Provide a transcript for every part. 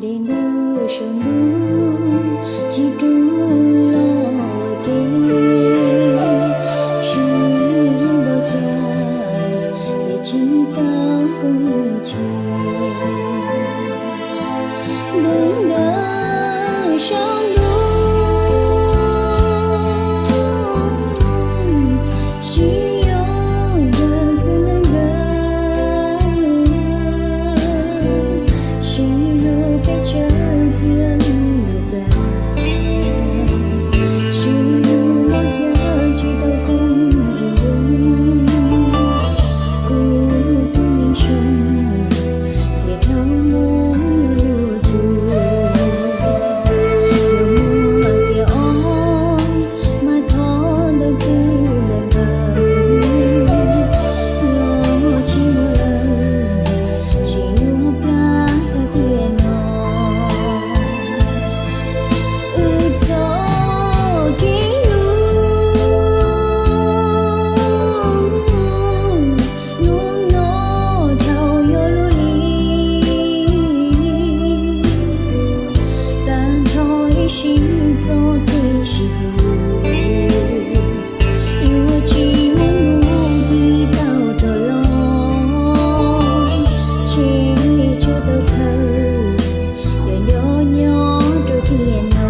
Dej ntawm saum ntuj tsis rub los ua ke, sib hlub npaum cas thiaj tsis tau koom ib tse. Dej ntawm saum ntuj tsis yog dawb txwv neeg nkawd, sib hlub pes tsawg thiaj li yuav plam, sib hlub npaum cas tsis tau koom ib lub. Kuv tus neeg zoo thiaj dhau mus yuav luag cuag, yog muaj tias ob mas thov ntawm txwv ntawm nkawd, yog tsis muaj lawm tsis yuav plam tag tiam no. Wb txoj kev hlub hnub no dhau yuav luaj li, tag nrho ib sim txoj kev sib hlub yuav tsis muaj hnub twg tau rov los, tseg tseg tau khaws cov nco nyob rau tiam no.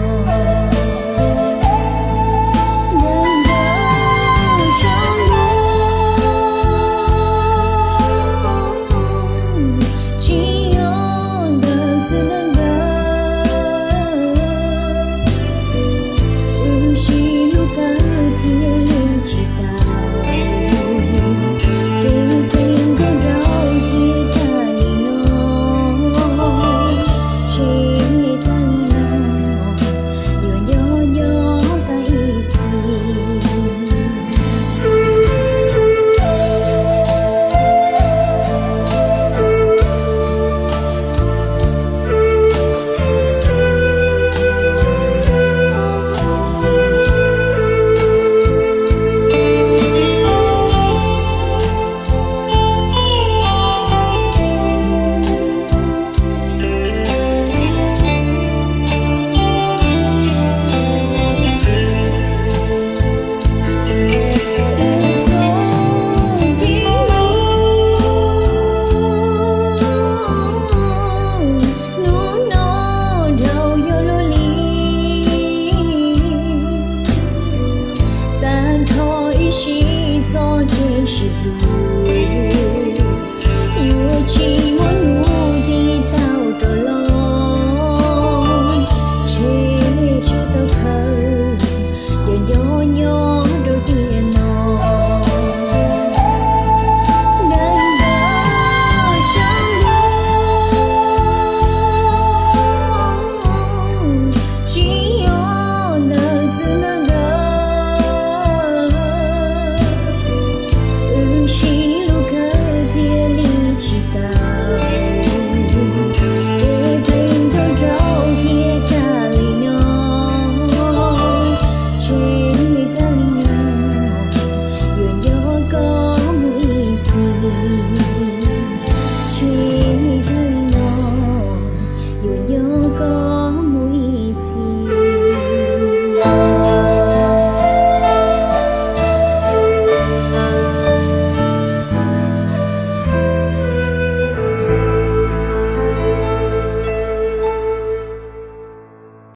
Dej ntawm saum ntuj tsis yog dawb txwv